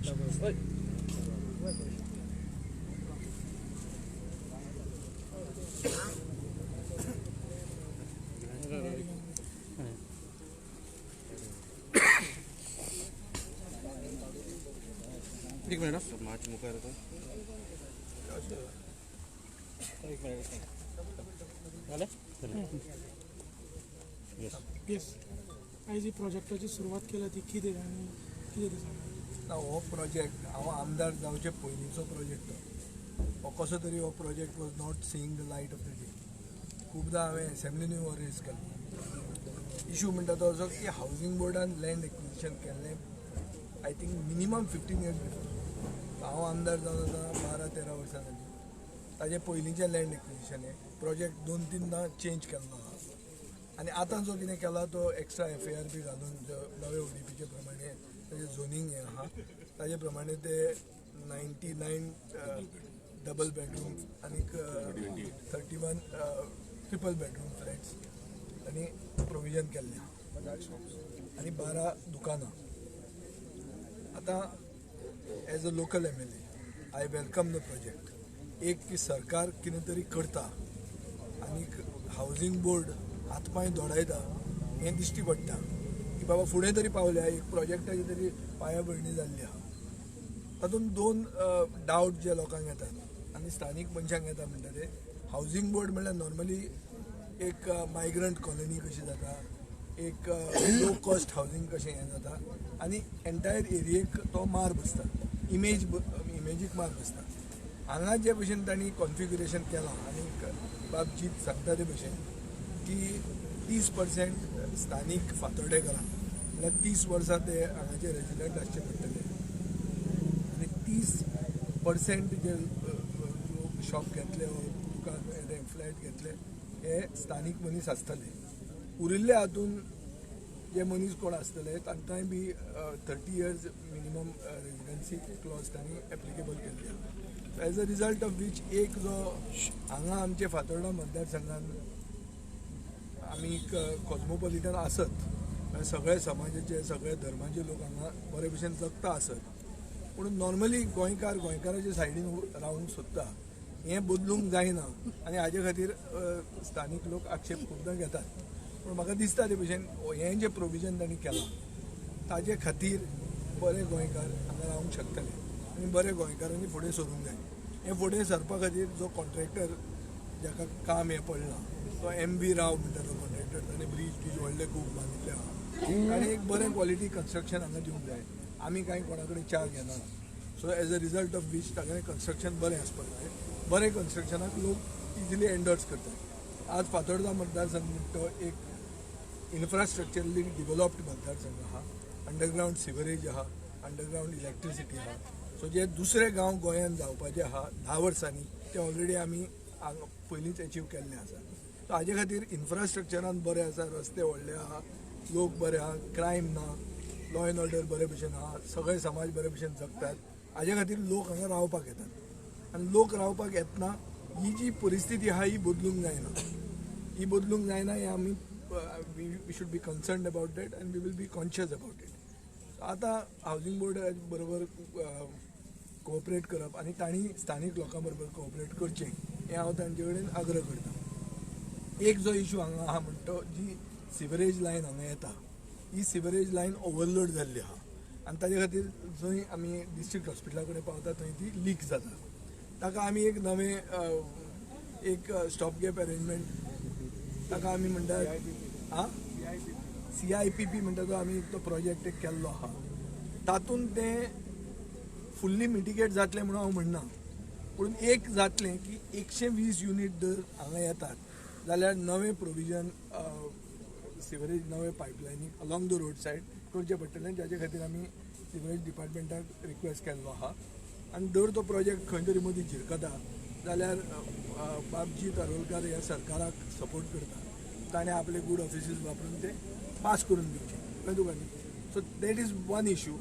एक मिनिट मार्च मुखार एक मिनिट झाले. येस, आयज ही प्रोजेक्टाची सुरवात केल्या ती कितें आनी कितें तें सांगा. ना, हो प्रोजेक्ट हांव आमदार जावचे पयलींचो प्रोजेक्ट. हो कसो तरी हो project was not seeing the light of the day. खुबदां हांवें एसेंब्लीनूय हो रेज केलो. इशू म्हणटा तो असो की हावजींग बोर्डान लँड एक्विजिशन केल्लें I think minimum 15 years before. हांव आमदार जावन आतां 12-13 वर्सां जालीं. ताजे पयलींचें लँड एक्विजिशन हें प्रोजेक्ट 2-3दां चेंज केल्लो आहा आनी आतां जो कितें केला तो एक्स्ट्रा FAR बी घालून जो नवे ODPचे प्रमाणे ताजें झोनींग हें आहा ताजे प्रमाणे ते 99 डबल बेडरूम आनीक 31 ट्रिपल बेडरूम फ्लॅट्स आनी प्रोविजन केल्लें आहा आनी 12 दुकानां. आतां as a local MLA I welcome the project. एक की सरकार कितें तरी करता आनीक हावजींग बोर्ड हात पांय दोडायता हें दिश्टी पडटा की बाबा फुडें तरी पावल्या, एक प्रोजेक्टाची तरी पायाभरणी जाल्ली आहा. तातूंत 2 डावट जे लोकांक येतात आनी स्थानीक मनशांक येता म्हणटा ते हावजींग बोर्ड म्हणल्यार नॉर्मली एक मायग्रंट कॉलनी कशी जाता, एक लो कॉस्ट हावजींग कशें हें जाता आनी एंटायर एरियेक तो मार बसता, इमेजीक मार बसता. हांगा जे भशेन तांणी कॉन्फिगरेशन केलां आनी बाब जीत सांगता ते भशेन की 30% स्थानीक फातोर्डेकरांक म्हणल्यार 30 वर्सां ते हांगाचे रेजिडंट आसचे पडटले आनी 30% जे लोक शॉप घेतले वा दुकान फ्लॅट घेतले हे स्थानीक मनीस आसतले. उरिल्ले हातून जे मनीस कोण आसतले तांकांय बी 30 इयर्स मिनिमम रेजिडन्सी क्लॉज तांणी एप्लिकेबल केल्ली आहा. As a result of which एक जो हांगा आमचे फातोर्डा मतदारसंघान आमी एक कॉस्मोपॉलिटन आसत म्हळ्यार सगळे समाजाचे सगळे धर्माचे लोक हांगा बरे भशेन जगता आसत, पूण नॉर्मली गोंयकार गोंयकाराच्या सायडीन रावंक सोदता हें बदलूंक जायना आनी हाजे खातीर स्थानीक लोक आक्षेप खुबदां घेतात. पूण म्हाका दिसता ते भशेन हें जें प्रोविजन तांणी केलां ताजे खातीर बरे गोंयकार हांगा रावंक शकतले आनी बरे गोंयकारांनी फुडें सरूंक जाय. हें फुडें सरपा खातीर जो कॉन्ट्रॅक्टर जाका काम हें पडलां तो MB राव म्हणटा तो कॉन्ट्रॅक्टर, ताणें ब्रीज बीज व्हडले खूब बांदिल्ले आहा, ताणें एक बरें क्वॉलिटी कन्स्ट्रक्शन हांगा दिवंक जाय. आमी कांय कोणा कडेन च्या घेना. So as a result of which तागेलें कन्स्ट्रक्शन बरें आसपाक जाय. बरें कन्स्ट्रक्शनाक लोक इजिली एन्डोर्स करतात. आज फातोर्डा मतदारसंघ म्हणटा तो एक इन्फ्रास्ट्रक्चरली डिवलप्ड मतदारसंघ आहा, अंडरग्रावंड सिवरेज आहा, अंडरग्रावंड इलेक्ट्रिसिटी आहा. सो जे दुसरे गांव गोंयांत जावपाचे आहा 10 वर्सांनी ते ऑलरेडी आमी पयलींच एचीव केल्ले आसा. सो हाजे खातीर इन्फ्रास्ट्रक्चरान बरें आसा, रस्ते व्हडले आहा, लोक बरे आहा, क्रायम ना, लॉ एंड ऑर्डर बरे भशेन आहा, सगळे समाज बरे भशेन जगतात. हाजे खातीर लोक हांगा रावपाक येतात आनी लोक रावपाक येतना ही जी परिस्थिती आहा ही बदलूंक जायना. ही बदलूंक जायना हें आमी we should be concerned about that and we will be conscious about it. आतां हावजींग बोर्ड बरोबर कोऑपरेट करप आनी तांणी स्थानीक लोकां बरोबर कोऑपरेट करचें हें हांव तांचे कडेन आग्रह करता. एक जो इशू हांगा आहा म्हणटा तो जी सिवरेज लायन हांगा येता ही सिवरेज लायन ओवरलोड जाल्ली आहा आनी ताजे खातीर जंय आमी डिस्ट्रिक्ट हॉस्पिटला कडेन पावता थंय ती लीक जाता. ताका आमी एक नवें एक स्टॉप गॅप अरेंजमेंट ताका आमी म्हणटा CIPP म्हणटा तो आमी तो प्रोजेक्ट एक केल्लो आहा. तातूंत तें फुल्ली मिटिगेट जातलें म्हणून हांव म्हणना, पूण एक जातलें की 120 युनीट जर हांगा येतात जाल्यार नवें प्रोविजन सिवरेज नवे पायपलायनीक अलॉंग the road side करचें पडटलें, जाचे खातीर आमी सिवरेज डिपार्टमेंटाक रिक्वेस्ट केल्लो आहा. आनी जर तो प्रोजेक्ट खंय तरी मदीं झिरकता जाल्यार बाबजी तारोलकार ह्या सरकाराक सपोर्ट करता, ताणें आपले गूड ऑफिसीस वापरून ते पास करून दिवचे कळ्ळें तुका न्ही. So that is one issue,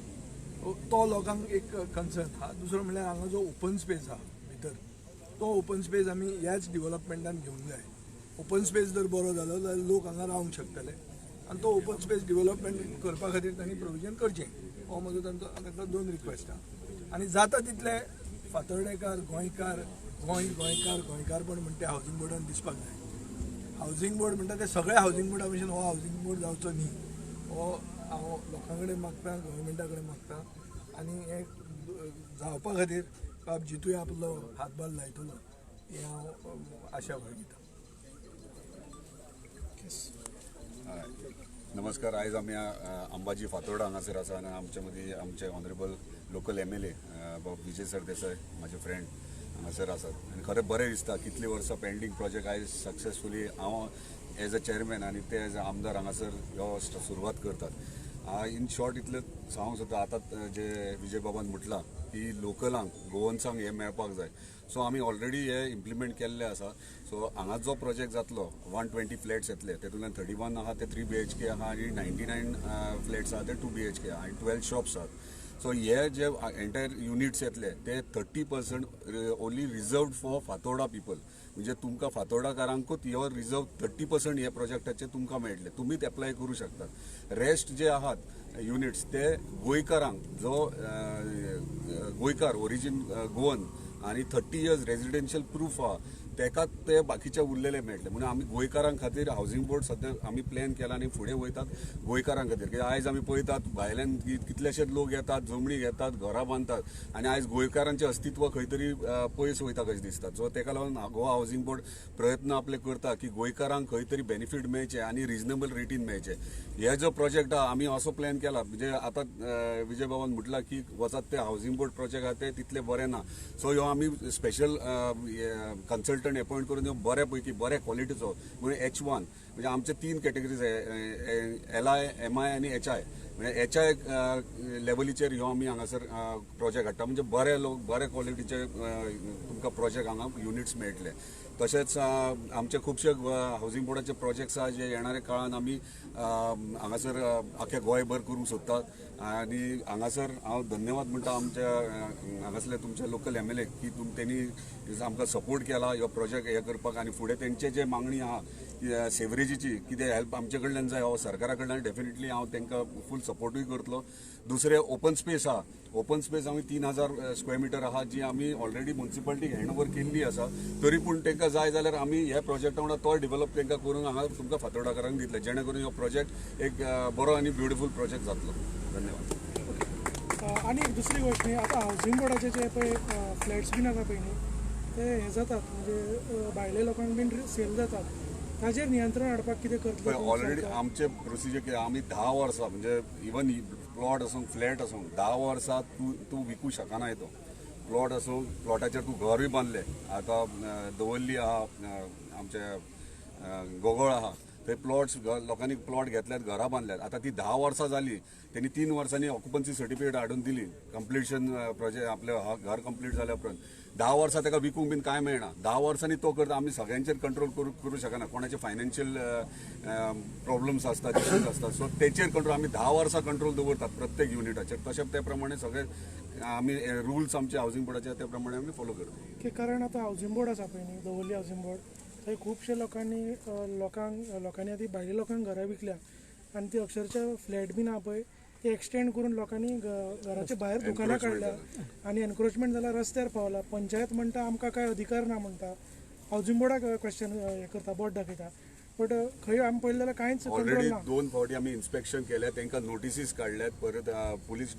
तो लोकांक एक कन्सर्न आहा. दुसरो म्हणल्यार हांगा जो ओपन स्पेस आहा भितर तो ओपन स्पेस आमी ह्याच डिवलपमेंटान घेवंक जाय. ओपन स्पेस जर बरो जालो जाल्यार लोक हांगा रावंक शकतले. आनी तो ओपन स्पेस डिवलपमेंट करपा खातीर तांणी प्रोविजन करचें. हो म्हजो तांचो तांकां दोन रिक्वेस्ट आहा. आनी जाता तितले फातर्डेकार, गोंयकार, गोंय गोंयकार गोंयकारपण म्हणटा हावजींग बोर्डान दिसपाक जाय. हावजींग बोर्ड म्हणटा ते सगळे हावजींग बोर्डा भशेन हो हावजींग बोर्ड जावचो न्ही, हो हांव लोकां कडेन मागता, गव्हर्मेंटा कडेन मागता. आनी हें जावपा खातीर बाब जितूय आपलो हातभार लायतलो हें हांव आशा बाळगितां. नमस्कार. आयज आमी अंबाजी फातोर्डा हांगासर आसा आनी आमचे मदीं आमचे ऑनरेबल लोकल MLA बाब विजय सरदेसाय, म्हाजे फ्रेंड हांगासर आसात. आनी खरें बरें दिसता, कितलीं वर्सां पेंडींग प्रोजेक्ट आयज सक्सेसफुली हांव एज अ चेअरमॅन आनी ते एज अ आमदार हांगासर ह्यो सुरवात करतात. इन शॉर्ट इतलें सांगूंक सोदता, आतां जे विजय बाबान म्हटलां की लोकलांक, गोवन्सांक हें मेळपाक जाय. सो आमी ऑलरेडी हे इम्प्लिमेंट केल्ले आसा. सो हांगा जो प्रोजेक्ट जातलो 120 फ्लॅट्स येतले, तेतूंतल्यान 31 आहा ते 3 BHK आहा आनी 99 फ्लॅट्स आहा ते 2 BHK आहा आनी 12 शॉप्स आहात. सो हे जे एंटायर युनिट्स येतले ते 30% only reserved for Fatorda people, म्हणजे तुमकां फातोर्डाकारांकूच हो रिजर्व 30% हे प्रोजेक्टाचे तुमकां मेळटले, तुमीच एप्लाय करूं शकतात. रेस्ट जे आहात युनिट्स ते गोंयकारांक, जो गोंयकार ओरिजीन गोवन आनी 30 इयर्स रेजिडेन्शियल प्रूफ आहा तेकाच ते बाकीचे उरलेले मेळटले. म्हणून आमी गोंयकारां खातीर हावजींग बोर्ड सद्या आमी प्लॅन केला आनी फुडें वयतात गोंयकारां खातीर. कित्याक आयज आमी पळयतात भायल्यान कितलेशेच लोक येतात, जमणी घेतात, घरां बांदतात आनी आयज गोंयकारांचें अस्तित्व खंय तरी पयस वयता कशें दिसता. सो तेका लागून गोवा हावजींग बोर्ड प्रयत्न आपले करता की गोंयकारांक खंय तरी बेनिफीट मेळचें आनी रिजनेबल रेटीन मेळचें. हे जो प्रोजेक्ट आहा आमी असो प्लॅन केला, म्हणजे आतां विजय बाबान म्हटलां की वचत ते हावजींग बोर्ड प्रोजेक्ट आहा ते तितले बरें ना. सो ह्यो आमी स्पेशल कन्सल्टंट अपॉइंट करून ह्यो बऱ्या पैकी बऱ्या क्वॉलिटीचो, म्हणजे H1, म्हणजे आमचे 3 कॅटेगरीज LI, MI आनी HI. म्हणजे HI लेवलीचेर ह्यो आमी हांगासर प्रोजेक्ट हाडटा, म्हणजे बरे लोक बरे क्वॉलिटीचे तुमकां प्रोजेक्ट हांगा युनिट्स मेळटले. तशेंच आमचे खुबशे हावजींग बोर्डाचे प्रोजेक्ट्स आहा जे येणाऱ्या काळान आमी हांगासर आख्या गोंयभर करूंक सोदतात. आनी हांगासर हांव धन्यवाद म्हणटा आमच्या हांगासरले तुमच्या लोकल MLA की तेणी आमकां सपोर्ट केला ह्यो प्रोजेक्ट हे करपाक. आनी फुडें तेंचे जे मागणी आहा सेवरेजीची कितें हेल्प आमचे कडल्यान जाय हो सरकारा कडल्यान डेफिनेटली हांव तांकां फूल सपोर्टूय करतलो. दुसरें ओपन स्पेस आहा, ओपन स्पेस आमी 3000 स्क्वेअर मिटर आहा जी आमी ऑलरेडी मुन्सिपालिटीक हँड ओवर केल्ली आसा, तरी पूण तांकां जाय जाल्यार आमी ह्या प्रोजेक्टा वांगडा तो डेव्हलप तांकां करून हांगा तुमकां फातोर्डाकारांक दितले, जेणे करून हो प्रोजेक्ट एक बरो आनी ब्युटिफूल प्रोजेक्ट जातलो. धन्यवाद. आनी एक दुसरी गोश्ट न्ही, आतां हावजींग बोर्डाचे जे पळय फ्लॅट्स बीन आसा पळय न्ही, ते हे जातात, म्हणजे भायले लोकांक बीन सेल जातात, ताजेर नियंत्रण हाडपाक कितें करतले? ऑलरेडी आमचे प्रोसिजर कितें, आमी 10 वर्सां, म्हणजे इवन प्लॉट आसूं फ्लॅट आसूं 10 वर्सां तूं विकूं शकना. तो प्लॉट आसूं, प्लॉटाचेर तूं घरूय बांदलें, आतां दवर्ली आहा, आमचे गोगोळ आहा, थंय प्लॉट्स लोकांनी प्लॉट घेतल्यात, घरां बांदल्यात. आतां ती 10 वर्सां जाली, तेणी 3 वर्सांनी ऑक्युपन्सी सर्टिफिकेट हाडून दिली, कंप्लिशन प्रोजेक्ट आपलें घर कंप्लीट जाल्या उपरांत 10 वर्सां ताका विकूंक बीन कांय मेळना. 10 वर्सांनी तो करता, आमी सगळ्यांचेर कंट्रोल करूं शकना, कोणाचे फायनान्शियल प्रॉब्लम्स आसतात, इश्यूज आसतात. सो तेचेर कंट्रोल आमी 10 वर्सां कंट्रोल दवरतात प्रत्येक युनिटाचेर. तशें ते प्रमाणे सगळे आमी रुल्स आमचे हावजींग बोर्डाचे ते प्रमाणे आमी फॉलो करता. की कारण आतां हावजींग बोर्ड आसा पळय न्ही, दवर्ली हावजींग बोर्ड, थंय खुबशे लोकांनी लोकांनी आतां भायल्या लोकांक घरां विकल्या आनी ती अक्षरशः फ्लॅट बीन आहा पळय ते एक्सटेंड करून लोकांनी घराच्या भायर दुकानां काडल्या आनी एनक्रोचमेंट जाल्यार रस्त्यार पावला. पंचायत म्हणटा आमकां कांय अधिकार ना म्हणटा, हावजींग बोर्डाक क्वेश्चन हें करता, बोट दाखयता, बट खंय आमी पळयलें जाल्यार कांयच ऑलरेडी 2 फावटी आमी इन्स्पेक्शन केल्या, तांकां नोटिसीस काडल्यात, परत पुलीस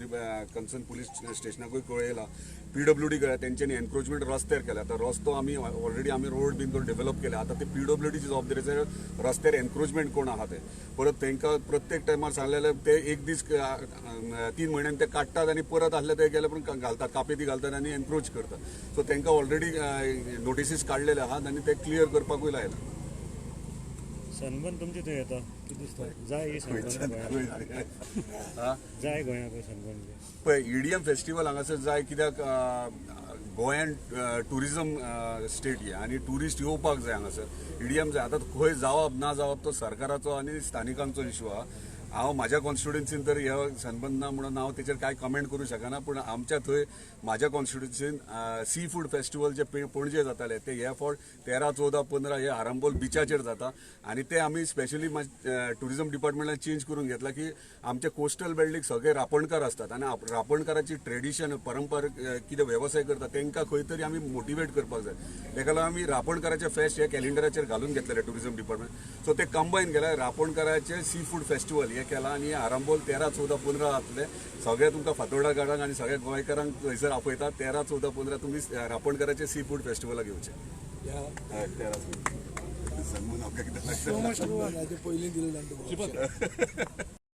कन्सर्न पुलीस स्टेशनाकूय कळयलां, PWD केल्या, तेंच्यांनी एनक्रोचमेंट रस्त्यार केल्या. आतां रस्तो आमी ऑलरेडी आमी रोड बीन करून डेव्हलप केल्या, आतां ते PWDची जबाबदारी आसा रस्त्यार एनक्रोचमेंट कोण आहा ते. परत तांकां प्रत्येक टायमार सांगलें जाल्यार ते एक दीस 3 म्हयन्यान ते काडटात आनी परत आसले ते गेले पूण घालतात, कापेती घालतात आनी एनक्रोच करतात. सो तांकां ऑलरेडी नोटिसीस काडलेले आहात आनी ते क्लियर करपाकूय लायला. सनबर्न तुमचे थंय येता कितें दिसता? जाय ही सनबर्न जाय गोंयांक सनबर्न पळय EDM festival हांगासर जाय, कित्याक गोंयान ट्युरिजम स्टेट ही आनी ट्युरिस्ट येवपाक जाय हांगासर. EDM जाय. आतां खंय जावप ना जावप तो सरकाराचो आनी स्थानिकांचो इशू आहा. हांव म्हाज्या कॉन्स्टिट्युएन्सीन तर ह्या सनबर्न ना म्हणून हांव तेचेर कांय कमेंट करूं शकना, पूण आमच्या थंय म्हाज्या कॉन्स्टिट्युएन्सीन सी फूड फेस्टिवल जे पणजे जाताले ते हे फावट 13, 14, 15 हे आरांबोल बिचाचेर जाता आनी ते आमी स्पेशली ट्युरिजम डिपार्टमेंटान चेंज करून घेतला की आमचे कोस्टल बेल्टीक सगळे रापणकार आसतात आनी रापणकाराची ट्रेडिशन परंपरा कितें वेवसाय करता तांकां खंय तरी आमी मोटिवेट करपाक जाय. ताका लागून आमी रापणकाराचे फेस्ट हे कॅलेंडराचेर घालून घेतलेले ट्युरिजम डिपार्टमेंट. सो ते कंबायन केले रापणकाराचे सी फूड फेस्टिवल हे केला आनी आरांबोल 13, 14, 15 जातले. सगळे तुमकां फातोर्डाकारांक आनी सगळ्या गोंयकारांक थंयसर आपयतात. 13, 14, 15 तुमी रापणकाराचे सी फूड फेस्टिवलाक येवचे. ह्या 13 सनमन सो मच सनबर्नाचे पयलीं दिलें तांकां.